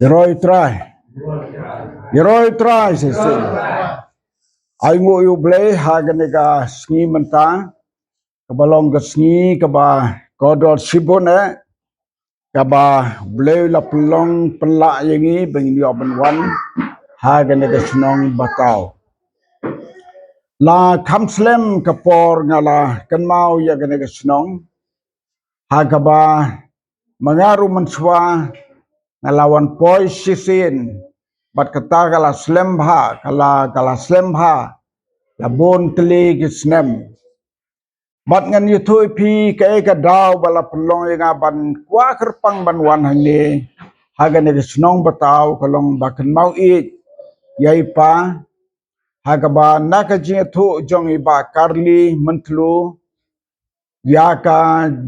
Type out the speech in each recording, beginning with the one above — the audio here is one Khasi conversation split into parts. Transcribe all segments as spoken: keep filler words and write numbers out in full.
Ïaroh ïa u Trai. Ïaroh ïa u Trai shisien. Ai nguh ïa u Blei ha kane ka sngi mynta, kaba long ka sngi kaba kordor shibun eh, kaba u Blei u la pynlong pynlah ïa ngi ba ngin ïoh ban wan ha kane ka shnong Bataw. La kham slem ka por nga la kynmaw ïa kane ka shnong, ha kaba ma nga ruh mynshuwa nga la wan poi shisien, bad kata ka la slem bha, ka la, ka la slem bha la bun tylli ki snem. Bad ngan ïathuh ïa phi kaei ka daw ba la pynlong ïa nga ban kwah kyrpang ban wan hangne ha kane ka shnong Bataw, ka long ba kynmaw ïeit ïa i Pa, ha kaba na ka jingïathuh jong i Bah Karli Myntlu ïa ka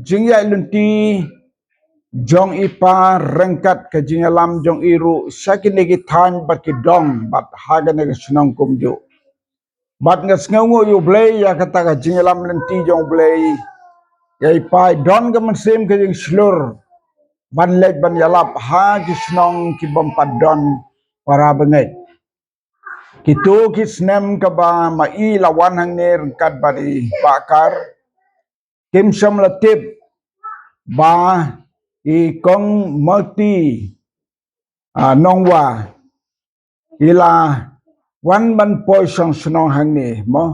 jingïaid lynti jong i Pa ryngkat ka jingïalam jong i ruh sha kine ki thaiñ bad ki dong, bad ha kane ka shnong kumjuh. Bad nga sngewnguh ïa u Blei ïa kata ka jingïalam lynti jong u Blei. Ïa i Pa i don ka mynsiem ka jingshlur ban leit ban ïalap ha ki shnong ki bym pat don para bangeit. Kito ki snem kaba ma i la wan hangne ryngkat bad i Bah Kar, kim shym la tip ba i Kong Mati, ah, Nongwa, i la wan ban poi shong shnong hangne mo,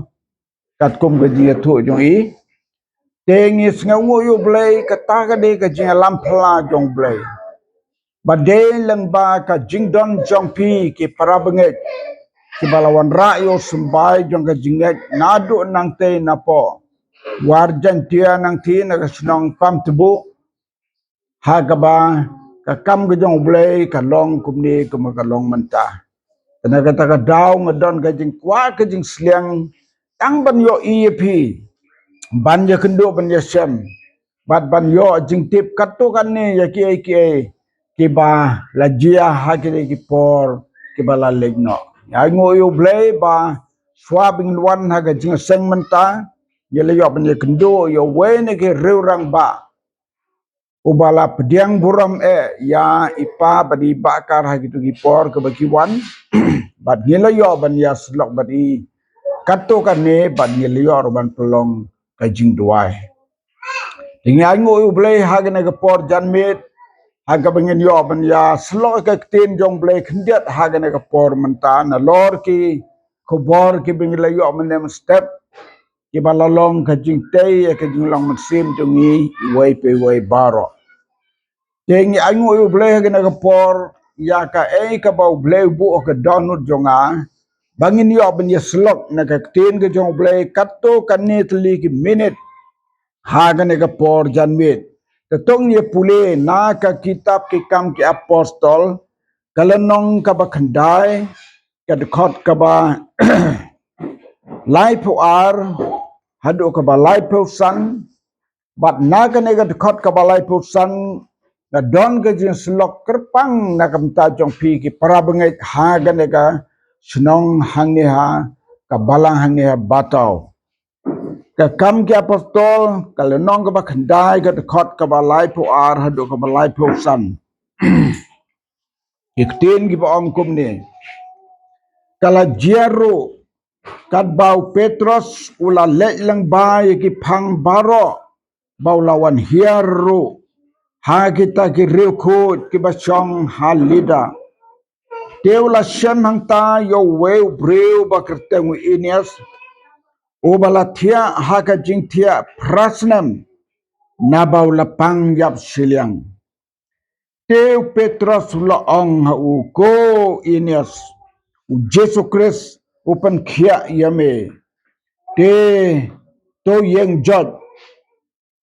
katkum ka jingïathuh jong i. Te ngi sngewnguh ïa u Blei, kata ka dei ka jingïalam phylla jong u Blei. Ba dei lyngba ka jingdon jong phi ki para bangeit, kiba la wanrah ïa u symbai jong ka jingngeit naduh nangtei napoh War Jaintia nangtei na ka shnong Pamtbu, ha kaba ka kam ka jong u Blei ka long kumne kumba ka long mynta. Te na kata ka daw nga don ka jingkwah ka jingsliang tang ban ïohi ïa phi, ban ïakynduh ban ïashem, bad ban ïoh jingtip katto katne ïa kiei kiei kiba la jia ha kine ki por kiba la leit noh. Ngi ainguh ïa u Blei ba shuwa ba ngin wan ha ka jingïaseng mynta, ngi la ïoh ban ïakynduh ïa uwei na ki riew rangbah uba la pdiang burom eh ïa i Pa bad i Bah Kar ha kito ki por kiba ki wan. Bad ngi la ïoh ban ïasyllok bad i katto katne, bad ngi la ïoh ruh ban pynlong ka jingduwai. Te ngi ainguh ïa u Blei ha kane ka por janmiet, ha kaba ngin ïoh ban ïasyllok ïa ka ktien jong u Blei khyndiat ha kane ka por mynta, nalor ki khubor kiba ngi la ïoh mynne mynstep, kiba la long ka jingtei ïa ka jinglong mynsiem jong ngi iwei pa iwei baroh. Te ngi ainguh ïa u Blei ha kane ka por ïa kaei kaba u Blei u buh ha ka dohnud jong nga ba ngin ïoh ban ïasyllok na ka ktien ka jong u Blei katto katne tylli ki minit ha kane ka por janmiet. Te to ngin ïa pule na ka kitab Ki Kam ki Apostol, ka lynnong kaba khyndai, ka dkhot kaba laiphew ar haduh kaba laiphew san. Bad na kane ka dkhot kaba laiphew san, nga don ka jingïasyllok kyrpang na ka bynta jong phi ki para bangeit ha kane ka shnong hangne ha, ka balang hangne ha Bataw. Ka Kam ki Apostol, ka lynnong kaba khyndai, ka dkhot kaba laiphew ar haduh kaba laiphew san. Ki ktien kiba ong kumne: Ka la jia ruh, katba u Petros u la leit lyngba ïa ki phang baroh, ba u la wan hiar ruh ha kita ki riewkhuid kiba shong ha Lidda. Te u la shem hangta ïa uwei u briew ba kyrteng u Aeneas, uba la thiah ha ka jingthiah phra snem naba u la pang ïap shiliang. Te u Petros u la ong ha u, Ko Aeneas, U Jisu Khrist u pynkhiah ïa me. Te to ïeng joit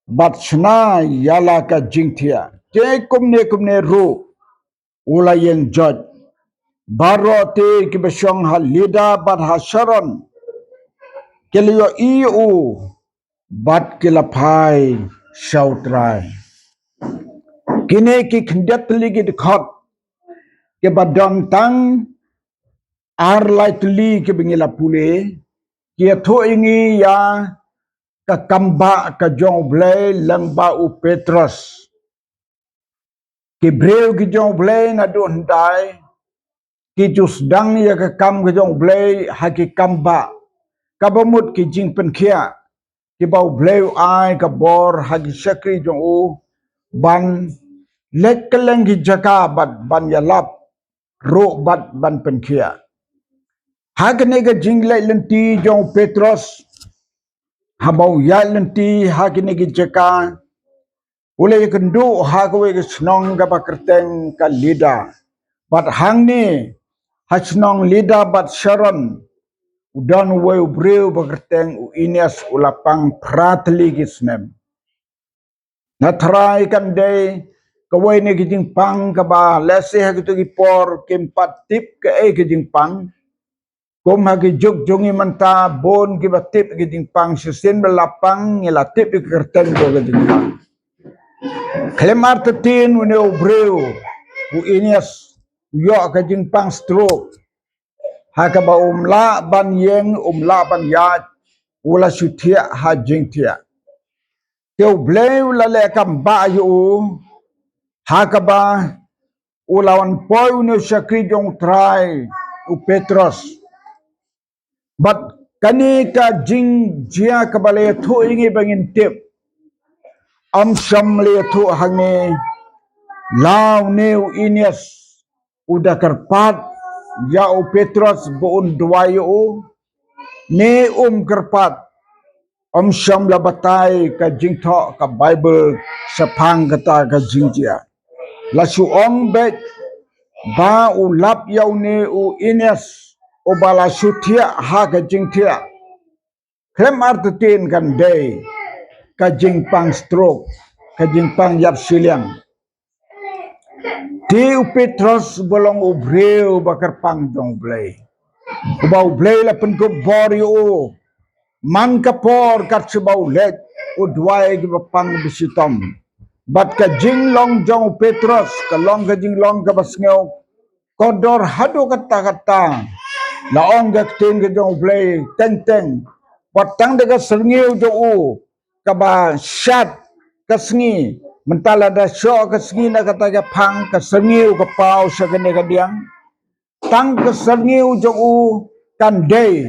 bad shna ïa la ka jingthiah. Te kumne kumne ruh u la ïeng joit. Baroh te kiba shong ha Lidda bad ha Sharon ki la ïohi ïa u bad ki la phai sha u Trai. Kine ki khyndiat tylli ki dkhot, kiba don tang ar lai tylli kiba ngi la pule, ki ïathuh ïa ngi ïa ka kambah ka jong U Blei lyngba u Petros. Ki briew ki jong U Blei naduh hyndai ki ju sdang ïa ka kam ka jong U Blei ha ki kambah, kaba mut ki jingpynkhiah kiba U Blei u ai ka bor ha ki shakri jong u, ban leit kylleng ki jaka bad ban ïalap ruh bad ban pynkhiah. Ha kane ka jingleit lynti jong u Petros, haba u ïaid lynti ha kine ki jaka, u la ïakynduh ha kawei ka shnong kaba kyrteng ka Lida. Bad hangne ha shnong Lida bad Sharon, u don uwei u briew ba kyrteng u Aeneas, u la pang phra tylli ki snem. Na tharai kan dei kawei na ki jingpang kaba lehse ha kito ki por kim pat tip kaei ka jingpang. Kum ha ki juk jong ngi mynta, bun kiba tip ki jingpang, shisien ba la pang ngi la tip ïa ka kyrteng jong ka jingpang. Khlem artatien une u briew u Aeneas u ïoh ka jingpang stroke. Ha kaba um lah ban ïeng, um lah ban ïaid, u la shu thiah ha jingthiah. Te U Blei u la leh kambah ïa u, ha kaba u la wan poi une u shakri jong U Trai, u Petros. Bad kane ka jingjia kaba la ïathuh ïa ngi ba ngin tip, ym shym la ïathuh hangne la une u Aeneas u da kyrpad ïa u Petros ba un duwai ïa u, ne um kyrpad. Ym shym la batai ka jingthoh ka Baibl shaphang kata ka jingjia. La shu ong beit ba u lap ïa une u Aeneas uba la shu thiah ha ka jingthiah. Khlem artatien kan dei ka jingpang stroke, ka jingpang ïap shiliang. Te u Petros uba long u briew ba kyrpang jong U Blei, uba U Blei la pynkup bor ïa u, man ka por kat shaba u leit u duwai kiba pang ba shitom. Bad ka jinglong jong u Petros ka long ka jinglong kaba sngew kordor haduh katta katta. La ong ka ktien ka jong U Blei teng teng, wat tang da ka syrngiew jong u kaba shat ka sngi, mynta lada shoh ka sngi na kata ka phang, ka syrngiew ka paw sha kane ka diang. Tang ka syrngiew jong u kan dei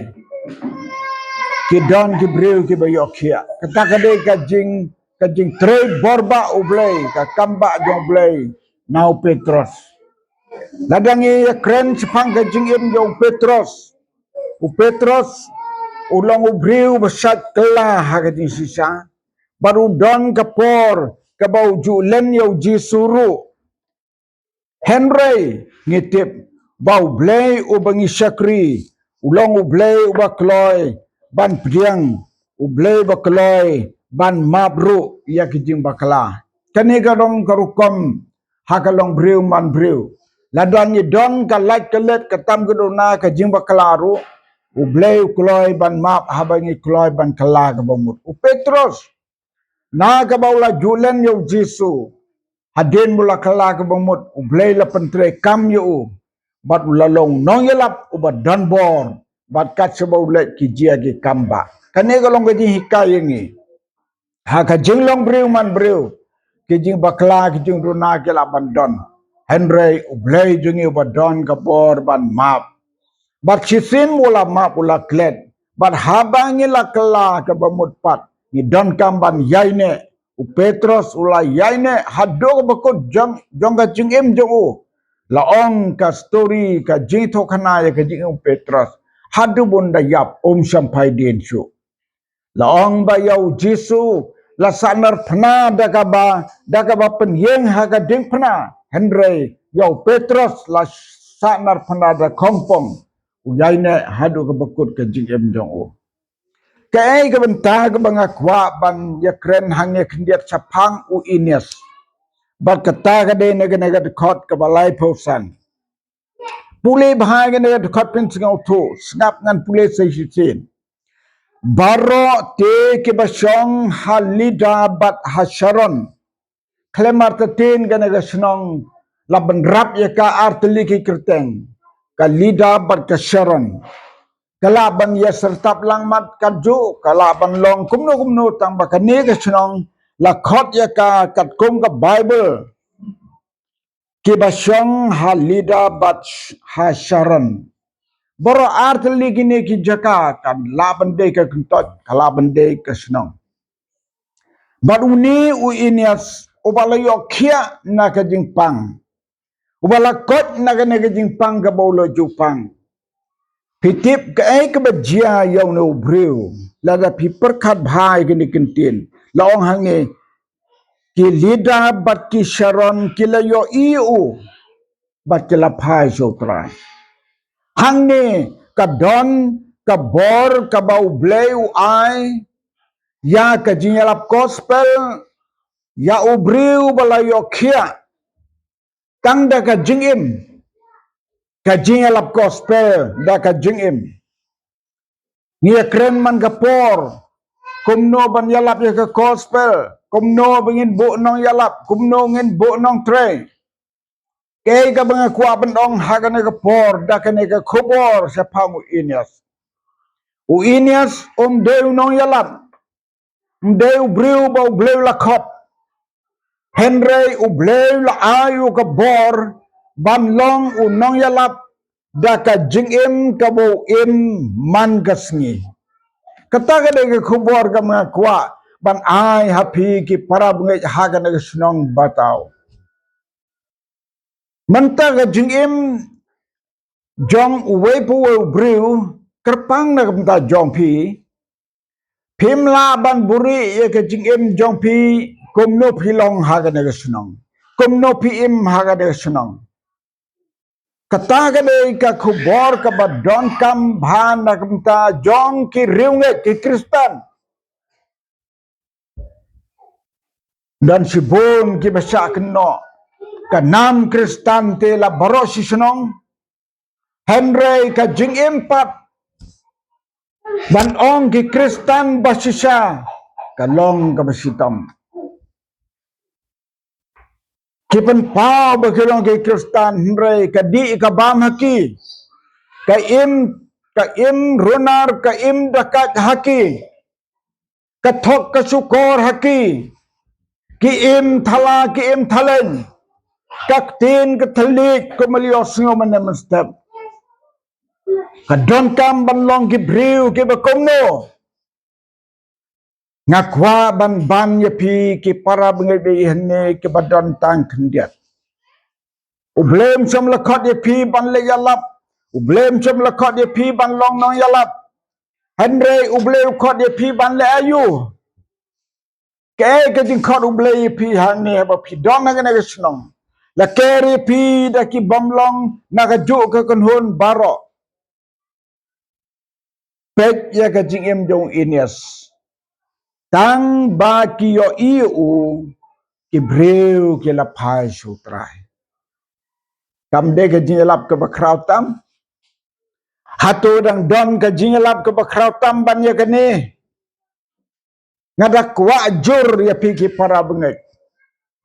ki don ki briew kiba ïoh khiah. Kata ka dei ka jing, ka jingtrei bor ba U Blei, ka kambah jong U Blei na u Petros. Lada ngi ïa kren shaphang ka jingim jong u Petros, u Petros u long u briew ba shait kylla ha ka jingshisha, bad u don ka por kaba u ju len ïa u Jisu ruh. Hynrei ngi tip ba U Blei uba ngi shakri u long U Blei uba kloi ban pdiang, U Blei uba kloi ban map ruh ïa ki jingbakla. Kane ka long ka rukom ha ka long briew man briew. Lada ngi don ka lait ka let, ka tam ka duna, ka jingbakla ruh, U Blei u kloi ban map haba ngi kloi ban kylla kaba mut. U Petros, na kaba u la ju len ïa u Jisu, hadien ba u la kylla kaba mut, U Blei la pyntreikam ïa u bad u la long nongïalap uba don bor, bad kat shaba u leit ki jia ki kambah. Kane ka long ka jinghikai ïa ngi ha ka jinglong briew man briew. Ki jingbakla, ki jingduna ki lah ban don, hynrei U Blei jong ngi uba don ka bor ban map. Bad shisien u la map, u la klet. Bad haba ngi la kylla kaba mut pat, ngi donkam ban ïaineh. U Petros u la ïaineh haduh kaba kut jong, jong ka jingim jong u. La ong ka story, ka jingïathuhkhana ïa ka jingim u Petros, haduh ba un da ïap, um shym phai dien shuh. La ong ba ïa u Jisu la sahnarphna da kaba, da kaba pynïeng ha ka diengphna, hynrei ïa u Petros la sahnarphna da khongpong. U ïaineh haduh kaba kut ka jingim jong u. Kaei ka bynta kaba nga kwah ban ïakren hangne khyndiat shaphang u Aeneas? Bad kata ka dei na kane ka dkhot kaba laiphew san. Pule bha kane ka dkhot pynsngewthuh, sngap ngan pule sa shisien. Baroh te kiba shong ha Lida bad ha Sharon khlem artatien kane ka shnong la pynrap ïa ka artylli ki kyrteng, ka Lida bad ka Sharon. Ka lah ban ïa syrtap langmat katjuh, ka lah ban long kumno kumno, tang ba kane ka shnong la khot ïa ka katkum ka Baibl, kiba shong ha Lida bad ha Sharon. Baroh artylli kine ki jaka ka lah ban dei ka kyntoit, ka lah ban dei ka shnong. Bad une u Aeneas uba la ïoh khiah na ka jingpang, uba la koit na kane ka jingpang kaba u la ju pang. Phi tip kaei kaba jia ïa une u briew? Lada phi pyrkhat bha ïa kine ki ktien, la ong hangne, ki Lida bad ki Sharon ki la ïohi ïa u bad ki la phai sha U Trai. Hangne ka don ka bor kaba U Blei u ai ïa ka jingïalap gospel ïa u briew ba la ïoh khiah tang da ka jingim. Ka jingïalap gospel da ka jingim. Ngi ïa kren man ka por kumno ban ïalap ïa ka gospel, kumno ba ngin buh nongïalap, kumno ngin buh nongtrei. Kaei kaba nga kwah ban ong ha kane ka por da kane ka khubor shaphang u Aeneas. U Aeneas um dei u nongïalap, um dei u briew ba U Blei u la khot. Hynrei U Blei u la ai ïa u ka bor ban long u nongïalap da ka jingim kaba u im man ka sngi. Kata ka dei ka khubor kaba nga kwah ban ai ha phi ki para bangeit ha kane ka shnong Bataw. Mynta ka jingim jong uwei pa uwei u briew kyrpang na ka bynta jong phi. Phim lah ban buhrieh ïa ka jingim jong phi kumno phi long ha kane ka shnong, kumno phi im ha kane ka shnong. Kata ka dei ka khubor kaba donkam bha na ka bynta jong ki riewngeit ki Khristan. Don shibun kiba shah kynnoh ka nam Khristan te la baroh shi shnong. Hynrei ka jingim pat ban ong ki Khristan ba shisha ka long kaba shitom. Ki pynpaw ba ki long ki Khristan hynrei ka dih ka bam ha ki, ka im, ka im runar, ka im dakait ha ki, ka thok ka shukor ha ki, ki im thala, ki im thaleng, ka ktien ka thylliej kum ïa u sngew mynne mynstep. Ka donkam ban long ki briew kiba kumno? Nga kwah ban ban ïa phi ki para bangeit ba ïeit hangne kiba don tang khyndiat. U Blei um shym la khot ïa phi ban leh ïalap. U Blei um shym la khot ïa phi ban long nongïalap. Hynrei U Blei u khot ïa phi ban leh aïu? Kaei ka jingkhot U Blei ïa phi hangne haba phi don ha kane ka shnong? La ker ïa phi da ki bym long na kajuh ka kynhun baroh. Peit ïa ka jingim jong u Aeneas. Tang ba ki ïohi ïa u, ki briew ki la phai sha U Trai. Kam dei ka jingïalap kaba khraw tam? Hato dang don ka jingïalap kaba khraw tam ban ïa kane? Nga da kwah jur ïa phi ki para bangeit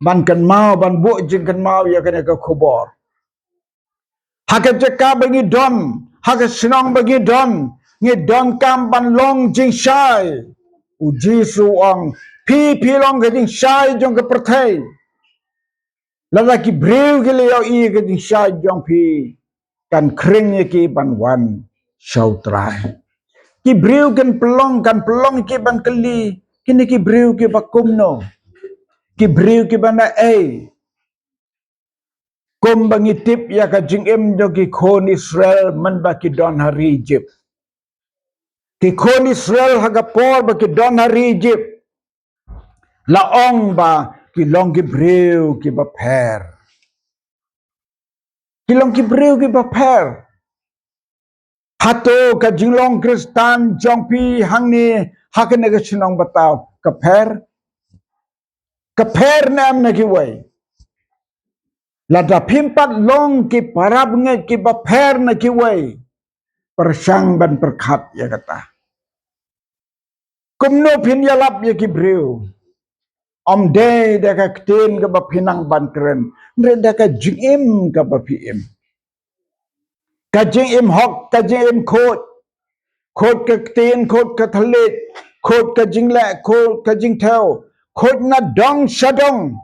ban kynmaw, ban buh jingkynmaw ïa kane ka khubor. Ha ka jaka ba ngi don, ha ka shnong ba ngi don, ngi donkam ban long jingshai. U Jisu u ong, phi phi long ka jingshai jong ka pyrthei. Lada ki briew ki la ïohi ïa ka jingshai jong phi, kan khring ïa ki ban wan sha U Trai. Ki briew kin pynlong, kan pynlong ïa ki ban kylli, kine ki briew kiba kumno? Ki briew kiba naei? Kumba ngi tip ïa ka jingim jong ki khun Israel mynba ki don ha ri Egypt. Ki khun Israel ha ka por ba ki don ha ri Egypt, la ong ba ki long ki briew kiba pher. Ki long ki briew kiba pher. Hato ka jinglong Khristan jong phi hangne ha kane ka shnong Bataw ka pher? Ka pher ne em na kiwei? Lada phim pat long ki para bangeit kiba pher na kiwei, pyrshang ban pyrkhat ïa kata. Kumno phin ïalap ïa ki briew? Ym dei da ka ktien kaba phi nang ban kren, hynrei da ka jingim kaba phi im. Ka jingim hok, ka jingim khuid, khuid ka ktien, khuid ka thylliej, khuid ka jingleh, khuid ka jingthew, khuid na dong sha dong.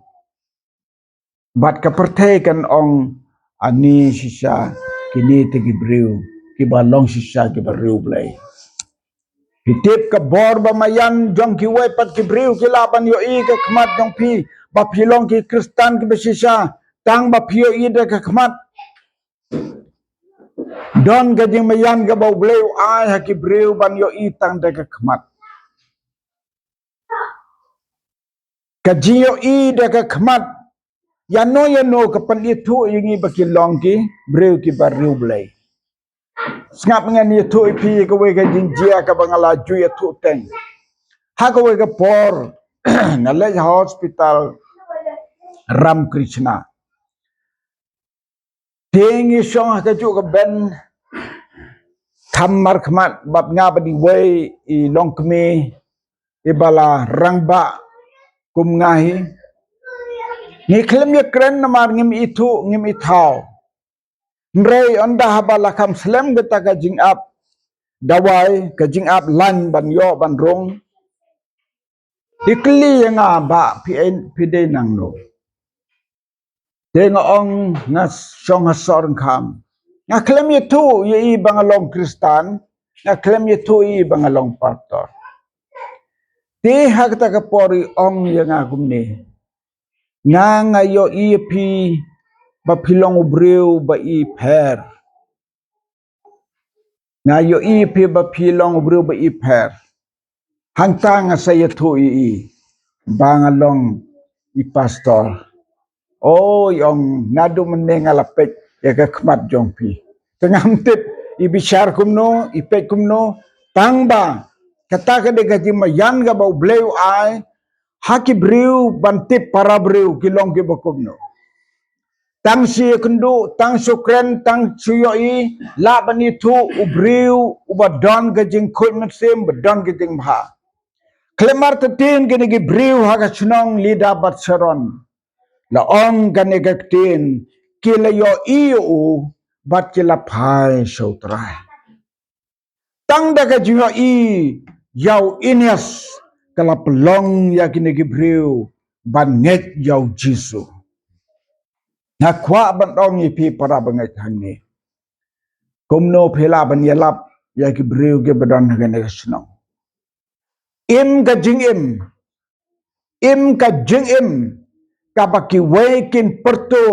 Bad ka pyrthei kan ong, ani shisha kine te ki briew kiba long shisha kiba riewblei. Phi tip ka bor ba maïan jong kiwei pat ki briew ki lah ban ïohi ka khmat jong phi ba phi long ki Khristan kiba shisha tang ba phi ïohi da ka khmat. Don ka jingmaïan kaba U Blei u ai ha ki briew ban ïohi tang da ka khmat. Ka jingïohi da ka khmat ïano ïano ka pynithuh ïa ngi ba ki long ki briew kiba riewblei. Sngap, ngan ïathuh ïa phi kawei ka jingjia kaba nga la ju ïathuh teng. Ha kawei ka por nga leit ha hospital Ramakrishna. Te ngi shong ha kajuh ka bench kham markhmat bad nga bad iwei i longkmie iba la rangbah kum nga hi. Ngi khlem ïakren namar ngim ithuh, ngim ithaw. Hynrei ynda haba la kham slem kata ka jingap dawai, ka jingap lain ban ïoh ban rung, i kylli ïa nga, "Bah, phi, phi dei nangno?" Te nga ong, "Nga shong ha Sohryngkham." Nga khlem ïathuh ïa i ba nga long Khristan, nga khlem ïathuh ïa i ba nga long pastor. Te ha kata ka por i ong ïa nga kumne, "Nga, nga ïohi ïa phi ba phi long u briew ba i pher. Nga ïohi ïa phi ba phi long u briew ba i pher. Hangta nga sa ïathuh ïa i ba nga long i pastor." O, i ong, "Naduh mynne nga la peit ïa ka khmat jong phi." Te ngam tip i bishar kumno, i peit kumno, tang ba kata ka dei ka jingmaïan kaba U Blei u ai ha ki briew ban tip para briew ki long kiba kumno. Tang shu ïakynduh, tang shu kren, tang shu ïohi, lah ban ithuh u briew uba don ka jingkhuid mynsiem, ba don ka jingbha. Khlem artatien kine ki briew ha ka shnong Lydda bad Sharon, la ong kane ka ktien, ki la ïohi ïa u bad ki la phai sha U Trai. Tang da ka jingïohi ïa u Aeneas ka la pynlong ïa kine ki briew ban ngeit ïa u Jisu. Nga kwah ban ong ïa phi para bangeit hangne, kumno phi lah ban ïalap ïa ki briew kiba don ha kane ka shnong? Im ka jingim, im ka jingim kaba kiwei kin pyrto,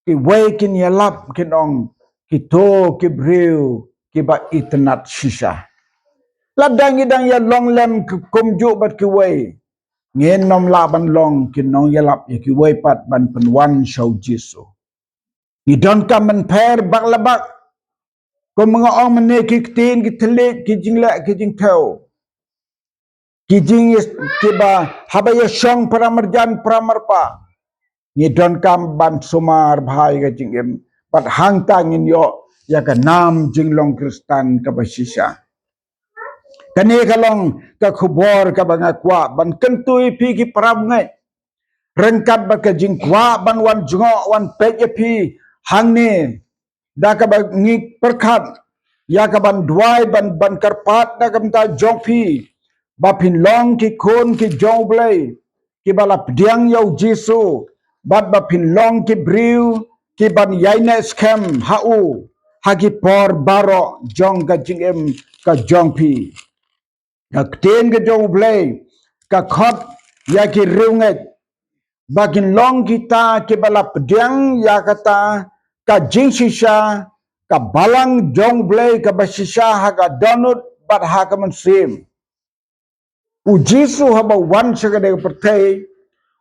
kiwei kin ïalap, kin ong, kito ki briew kiba itynnad shisha. Lada ngi dang ïa long lem ki kumjuh bad kiwei, ngin ym lah ban long ki nongïalap ïa kiwei pat ban pynwan sha u Jisu. Ngi donkam ban pher bak la bak. Kum nga ong mynne, ki ktien, ki thylliej, ki jingleh, ki jingthew, ki jing, kiba haba ïa shong para marjan, para marpa, ngi donkam ban sumar bha ïa ka jingim bad hangta ngin ïoh ïa ka nam jinglong Khristan kaba shisha. Kane ka long ka khubor kaba nga kwah ban kyntu ïa phi ki para bangeit, ryngkat bad ka jingkwah ban wan jngoh wan peit ïa phi hangne, da kaba ngi pyrkhat ïa ka ban duwai ban, ban kyrpad na ka bynta jong phi, ba phin long ki khun ki jong U Blei kiba la pdiang ïa u Jisu, bad ba phin long ki briew kiban ïaineh skhem ha u ha ki por baroh jong ka jingim ka jong phi. Ka ktien ka jong U Blei ka khot ïa ki riewngeit ba kin long kita kiba la pdiang ïa kata ka jingshisha, ka balang jong U Blei kaba shisha ha ka dohnud bad ha ka mynsiem. U Jisu haba wan sha kane ka pyrthei,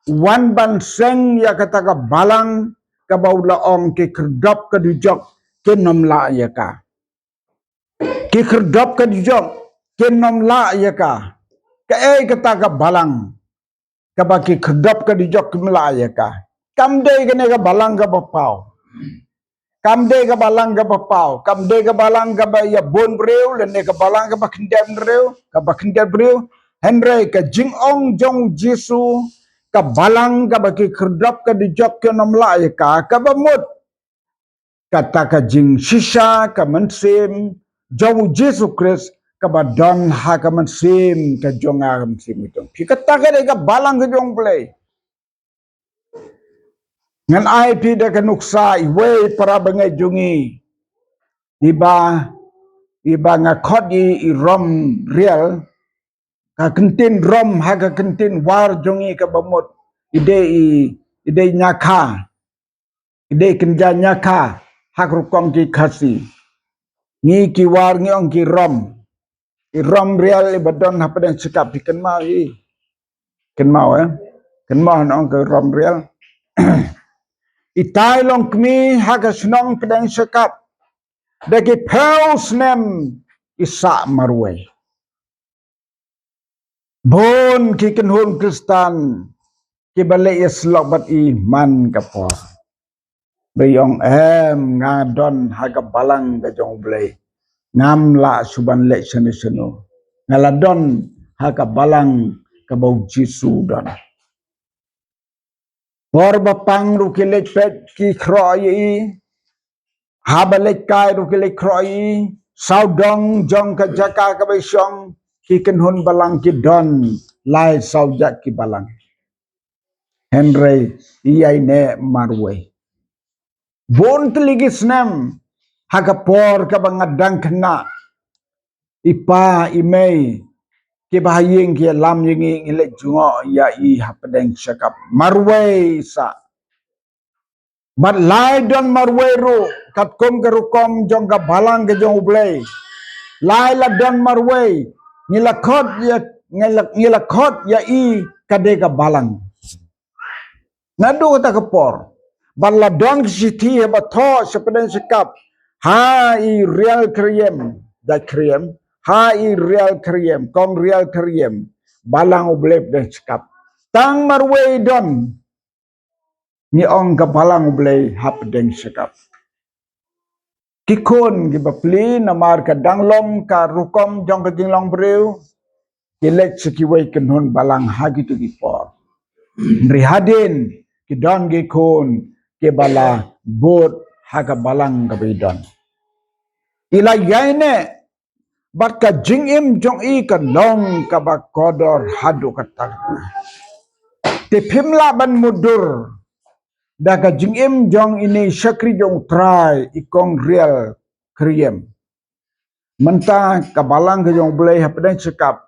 wan ban seng ïa kata ka balang kaba u la ong, ki khyrdop ka dujok kin ym lah ïa ka. Ki khyrdop ka dujok kin ym lah ïa ka. Kaei kata ka balang kaba ki khyrdop ka dujok kim lah ïa ka? Kam dei kane ka balang kaba paw. Kam dei ka balang kaba paw. Kam dei ka balang kaba ïa bun briew, lane ka balang kaba khyndiat briew, kaba khyndiat briew. Hynrei ka jingong jong u Jisu ka balang kaba ki khyrdop ka dujok kin ym lah ïa ka, kaba mut kata ka jingshisha ka mynsiem jong u Jisu Khrist kaba don ha ka mynsiem ka jong nga, ka mynsiem ka jong phi. Kata ka dei ka balang ka jong U Blei. Ngan ai phi da ka nuksa, iwei para bangeit jong ngi iba, iba nga khot i i rom rial, ka kyntien rom ha ka kyntien war jong ngi kaba mut i dei i, i dei nyakha, i dei kynja nyakha ha ka rukom ki Khasi. Ngi ki war ngi ong ki rom. I rom rial iba don ha pdeng shakap, phi kynmaw i? Kynmaw, eh? Kynmaw, ngi ong ka rom rial. I tai long kmie ha ka shnong pdeng shakap, da ki phew snem i sah marwei. Bun ki kynhun Khristan kiba leh ïasyllok bad i man ka por. Ba i ong, em, nga don ha ka balang ka jong U Blei. Ngam lah shuh ban leit shano shano. Nga la don ha ka balang kaba U Jisu u don. Por ba pang ruh ki leit peit ki khroh ïa i. Haba leit kai ruh ki leit khroh ïa i. Sawdong jong ka jaka kaba i shong, ki kynhun balang ki don lai saw jait ki balang. Hynrei i ïaineh marwei. Bun tylli ki snem ha ka por kaba nga dang khynnah, i pa i mei kiba ha ïing ki ïalam ïa ngi, ngi leit jngoh ïa i ha pdeng shakap. Marwei i sah. Bad lai don marwei ruh katkum ka rukom jong ka balang ka jong U Blei. Lai la don marwei, ngi la khot ïa, ngi la, ngi la khot ïa i ka dei ka balang. Naduh kata ka por, bad la don ka shithi haba thoh sha pdeng shakap, ha i rial Khyriem, da Khyriem, ha i rial Khyriem, kong rial Khyriem, balang U Blei pdeng shakap. Tang marwei don, ngi ong ka balang U Blei ha pdeng shakap. Ki khun kiba plie namar ka dang long ka rukom jong ka jinglong briew, ki leit sha kiwei kynhun balang ha kito ki por. Hynrei hadien ki don ki khun kiba la bud ha ka balang kaba i don. I la ïaineh bad ka jingim jong i ka long kaba kordor haduh katta. Te phim lah ban mutdur da ka jingim jong ine i shakri jong U Trai, i kong rial Khyriem. Mynta ka balang ka jong U Blei ha pdeng shakap,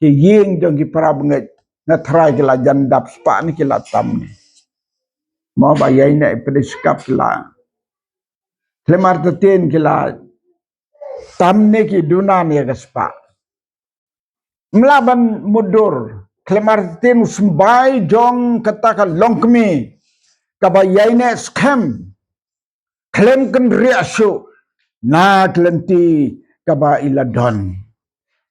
ki ïing jong ki para bangeit, nga tharai ki la jan dap spah ne ki la tam ne. Mo ba ïaineh pdeng shakap ki la, khlem artatien ki la tam ne ki duna ne ka spah. Ym lah ban mutdur, khlem artatien u symbai jong kata ka longkmie kaba ïaineh skhem, khlem kynriah shuh na ka lynti kaba i la don.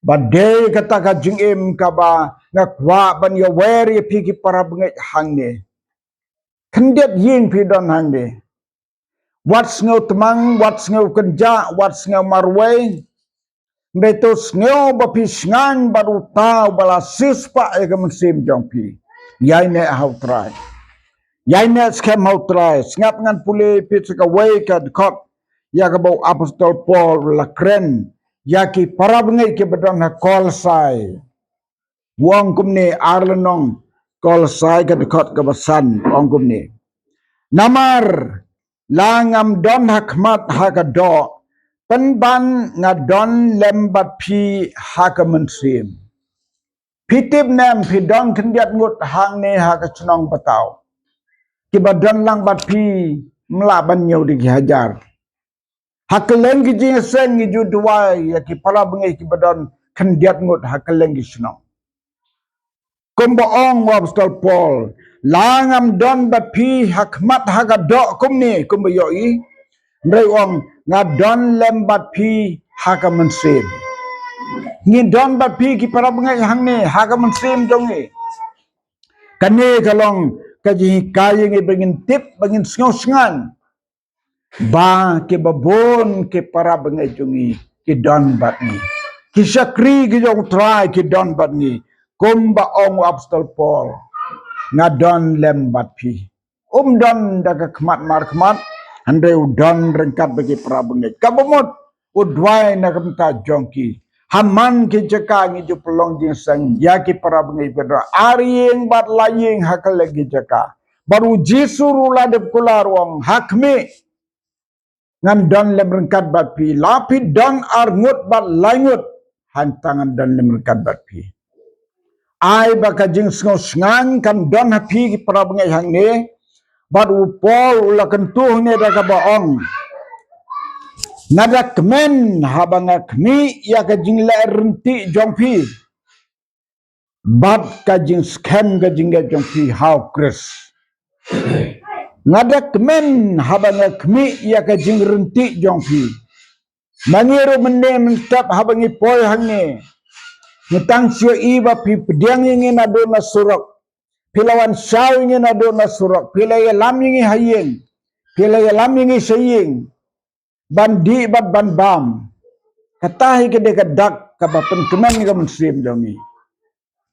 Ba dei kata ka jingim kaba nga kwah ban ïawer ïa phi ki para bangeit hangne. Khyndiat ïing phi don hangne. Wat sngew tmang, wat sngew kynjah, wat sngew marwei. Hynrei to sngew ba phi shngaiñ bad uta uba la siewspah ïa ka mynsiem jong phi. Ïaineh ha U Trai. Ïaineh skhem ha U Trai. Sngap ngan pule phi sa kawei ka dkhot ïa kaba u apostol Paul u la kren ïa ki para bangeit kiba don ha Kolosai. U ong kumne, ar lynnong Kolosai ka dkhot kaba san, u ong kumne. Namar la ngam don ha khmat ha ka doh, pynban nga don lem bad phi ha ka mynsiem. Phi tip ne em, phi don khyndiat ngut hangne ha ka shnong Bataw. Kiba don lang bad phi ym lah ban ñiew da ki hajar. Ha kylleng ki jingïaseng ngi ju duwai ïa ki para bangeit kiba don khyndiat ngut ha kylleng ki shnong. Kumba ong u apostol Paul, la ngam don bad phi ha khmat ha ka doh kumne, kumba ïohi. Hynrei u ong, nga don lem bad phi ha ka mynsiem. Ngi don bad phi ki para bangeit hangne ha ka mynsiem jong ngi. Kane ka long ka jinghikai ïa ngi ba ngin tip, ba ngin sngew shngaiñ ba kiba bun ki para bangeit jong ngi ki don bad ngi. Ki shakri ki jong U Trai ki don bad ngi. Kumba ong u apostol Paul, nga don lem bad phi. Um don da ka khmat markhmat, hynrei u don ryngkat bad ki para bangeit. Kaba mut u duwai na ka bynta jong ki. Ha man ki jaka ngi ju pynlong jingïaseng ïa ki para bangeit, ba don ar ïing bad lai ïing ha kylleng ki jaka. Bad u Jisu ruh la dep kular, u ong, ha khmih ngan don lem ryngkat bad phi. La phi don ar ngut bad lai ngut, hangta ngan don lem ryngkat bad phi. Ai ba ka jingsngew shngaiñ kan don ha phi ki para bangeit hangne. Bad u Paul u la kyntu hangne da kaba ong, nga da kmen haba nga khmih ïa ka jingleh ryntih jong phi bad ka jingskhem ka jingngeit jong phi ha u Khrist. Nga da kmen haba nga khmih ïa ka jingryntih jong phi. Ma ngi ruh mynne mynstep haba ngi poi hangne, ngi tang shu ïohi ba phi pdiang ïa ngi naduh na surok. Phi la wan shaw ïa ngi naduh na surok. Phi la ïalam ïa ngi ha ïing. Phi la ïalam ïa ngi sha ïing ban dih bad ban bam. Kata hi ka dei ka dak kaba pynkmen ïa ka mynsiem jong ngi.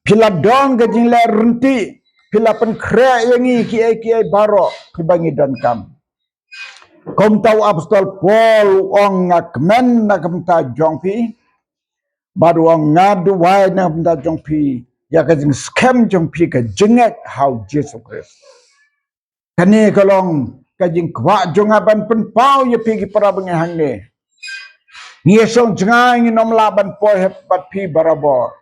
Phi la don ka jingleh ryntih, phi la pynkhreh ïa ngi kiei kiei baroh kiba ngi donkam. Kumta u apostol Paul u ong, nga kmen na ka bynta jong phi, bad u ong, nga duwai na ka bynta jong phi, ïa ka jingskhem jong phi, ka jingngeit ha u Jisu Khrist. Kane ka long ka jingkwah jong nga ban pynpaw ïa phi ki para bangeit hangne. Ngi ïa shong jngai, ngin ym lah ban poi hep bad phi barabor.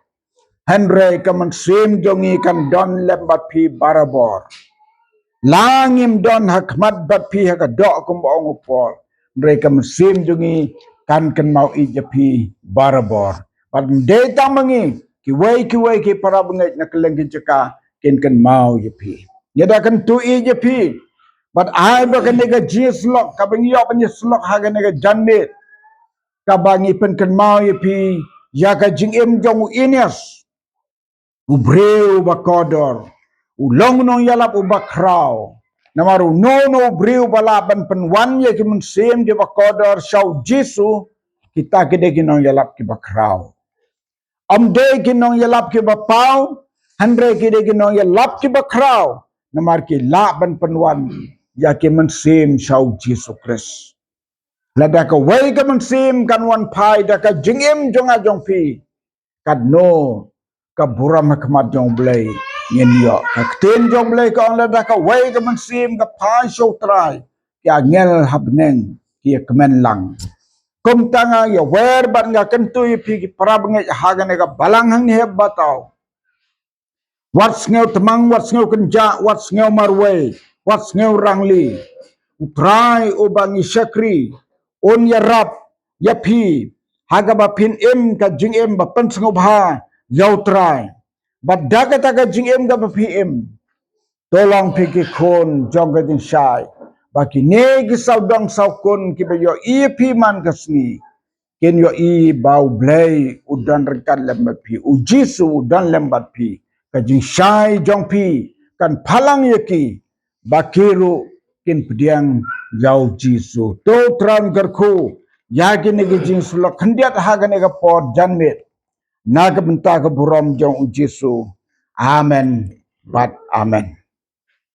Hynrei ka mynsiem jong ngi kan don lem bad phi barabor. La ngim don ha khmat bad phi ha ka doh kumba ong u Paul, hynrei ka mynsiem jong ngi kan kynmaw ïeit ïa phi barabor. Bad ym dei tang ma ngi, kiwei kiwei ki para bangeit na kylleng ki jaka kin kynmaw ïa phi. Ngi da kyntu ïeit ïa phi. Bad ai ba kane ka jingïasyllok kaba ngi ïoh ban ïasyllok ha kane ka janmiet, kaba ngi pynkynmaw ïa phi ïa ka jingim jong u Eneas, u briew uba kordor, u long u nongïalap uba khraw. Namar uno uno u briew ba lah ban pynwan ïa ki mynsiem kiba kordor sha u Jisu, kita ki dei ki nongïalap kiba khraw. Ym dei ki nongïalap kiba paw, hynrei ki dei ki nongïalap kiba khraw. Namar ki lah ban pynwan ïa ki mynsiem sha u Jisu Khrist. Lada kawei ka mynsiem kan wan phai da ka jingim jong nga jong phi, katno ka burom ha khmat jong u Blei ngin ïoh. Ka ktien jong u Blei ka ong, lada kawei ka mynsiem ka phai sha u Trai, ki angel ha bneng ki ïa kmen lang. Kumta nga ïa wer bad nga kyntu ïa phi ki para bangeit ha kane ka balang hangne, hep ba taw. Wat sngew tmang, wat sngew kynjah, wat sngew marwei, wat sngew rangli. U Trai uba ngi shakri un ïarap ïa phi ha kaba phin im ka jingim ba pynsngewbha ïa u Trai. Bad da kata ka jingim kaba phi im, to long phi ki khun jong ka jingshai, ba kine ki sawdong sawkun kiba ïohi ïa phi man ka sngi kin ïohi ba u Blei u don ryngkat lem bad phi, u Jisu u don lem bad phi. Ka jingshai jong phi kan phalang ïa ki, ba ki ruh kin pdiang ïa u Jisu. To u Trai un kyrkhu ïa kine ki jingïasyllok khyndiat ha kane ka por janmiet, na ka bynta ka burom jong u Jisu. Amen bad amen.